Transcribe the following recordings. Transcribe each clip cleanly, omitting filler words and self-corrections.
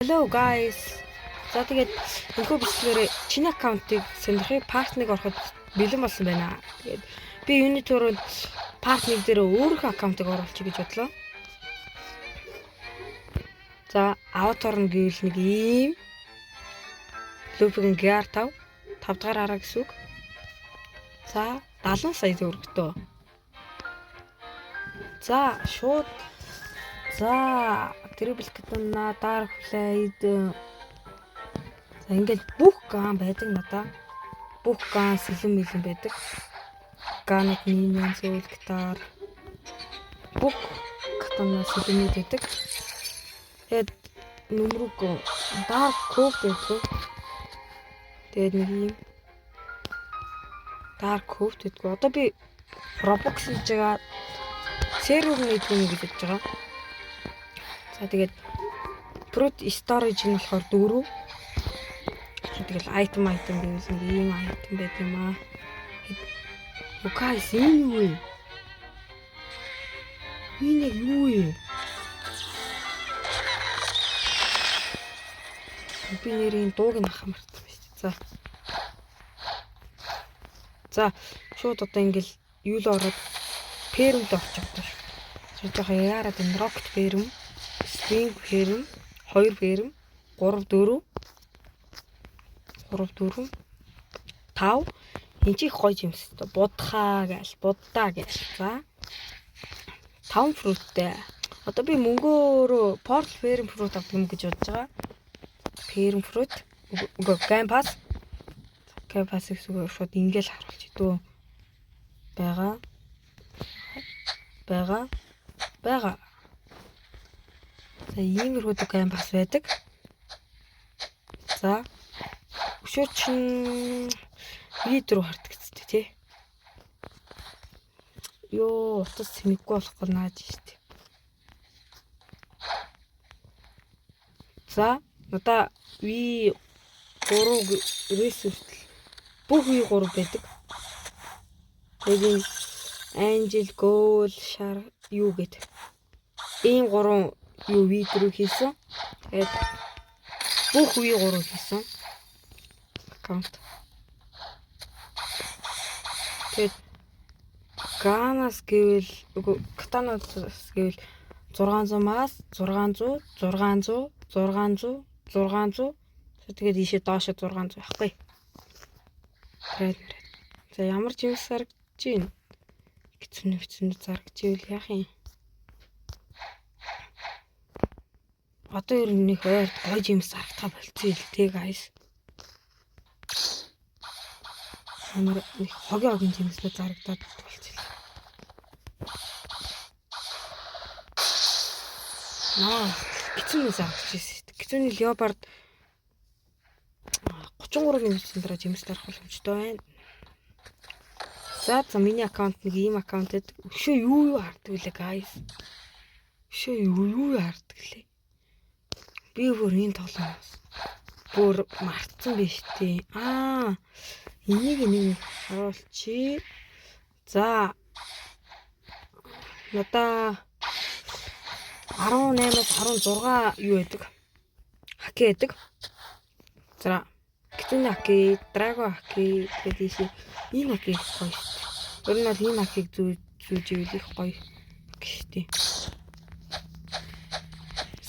Hello guys. За, тэгээд энэхүү бичлэгээр чиний аккаунтыг сонирхъя. Part 1 ороход бэлэн болсон байна. Тэгээд би юуны түрүүнд part 1 дээр өөрийнхөө аккаунтыг оруулчих гэж бодлоо. За, аватар нь гэвэл нэг ийм Looping Gear 5 5 дахь араа гэсэн үг. За, 70 сая төгрөгтөө. За, шууд, за, Triple Katana, Dark Blade. За, ингээд бүх gun байдаг надаа. Бүх gun сэлэн мэлэн байдаг. Gun ууд minion, soul guitar, бүх katana сэлэнүүд байдаг. Тэгээд нөмрөг Dark Code байдаг. Тэгээд нэг юм Dark Code байдаг. Одоо би Robux хийж байгаа, сервер нэгдэх юм гэж бодож байгаа. За, тэгээд Fruit storage нь болохоор 4. Тэгэл item гэвэл нэг ийм item байт юм аа. Guys, энэ юу вэ? Энэ яг юу вэ? Би нэрийн дууг нь авах мартсан байна шүү дээ. За. За, шууд одоо ингээл юу л ороод farm д орчих одоо шүү. Жоохон яарад энэ rocket farm, swing farm, 2 farm, 3 4 3 4 5. Энэ чи их гоё юм шүү. Будхаа гээл, буддаа гээл. За. 5 fruit тэй. Одоо би мөнгөөрөө portal farm fruit авах юм гэж бодож байгаа. Farm fruit. Үгүй, game pass. Game pass-ыг зүгээр шууд ингээл харуулж идүү. Байгаа. Байгаа. Байгаа. За, иймэрхүү game pass байдаг. За. Өшөө чин V4 харддаг зү, тий. Йоо, утас сэнэггүй болохгүй нааж штэ. За, одоо V3 рейс хүртэл бүх V3 байдаг. Тэгээд энэ Angel, Goal, Shar юу гэдэг. Ийм гурван юу V4 хийсэн. Тэгээд бүх V3 хийсэн. Аккаунт. Тэгээд gun аас гэвэл, үгүй, катанаас гэвэл 600-аас 600, 600, 600, 600, тэгээд ийшээ доошо 600 байхгүй. Тэгээд за, ямар gems зарагдаж байна? Хэцүү хэцүү зарагдчихвэл яах юм? Одоо ер нь нэг ойр гоё gems зарагдах болцсон ил тэ, guys. Амар нэг хогийн хогийн gems нүүд зарагдаад болцсон. Наа, Kitsune зарагдчихсэн шүү дээ. Kitsune Leopard 33 минутын дараа gems дарах боломжтой байна. За, миний аккаунт нэг ийм аккаунт байдаг. Өшөө юу юу хардаг лээ, guys? Өшөө юу юу хардаг лээ? Би бүр энэ тоглоомоос бүр мартсан биш тий. Аа, энийг нэг харуулчих. За, надаа 18-аас 16 юу байдаг? Haki байдаг. За, Kitsune haki, Dragon haki, тэгээд ийшээ энэ haki их гоё шүү дээ. Ер нь бол энэ haki г зүүж ивэл их гоё шүү дээ.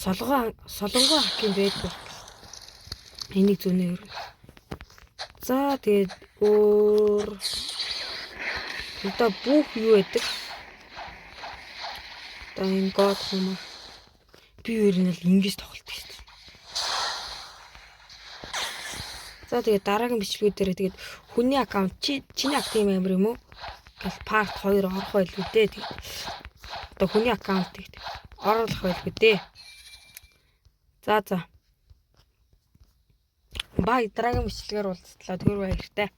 Солонгоо haki байдаг. Энийг зүүнэ ер нь. За, тэгээд өөр одоо бүх юу байдаг. Одоо энэ God юм. Би ер нь л ингэж тоглолт шүү дээ. За, тэгээд дараагийн бичлэгүүд дээр тэгээд хүний аккаунт чи чиний акт юм амар юм уу? Гэл part 2 орох байлгүй дээ. Тэгээд одоо хүний аккаунтыг оруулах байлгүй дээ. За. Bye, дараагийн бичлэгээр уулзтлаа. Тэр баяртай.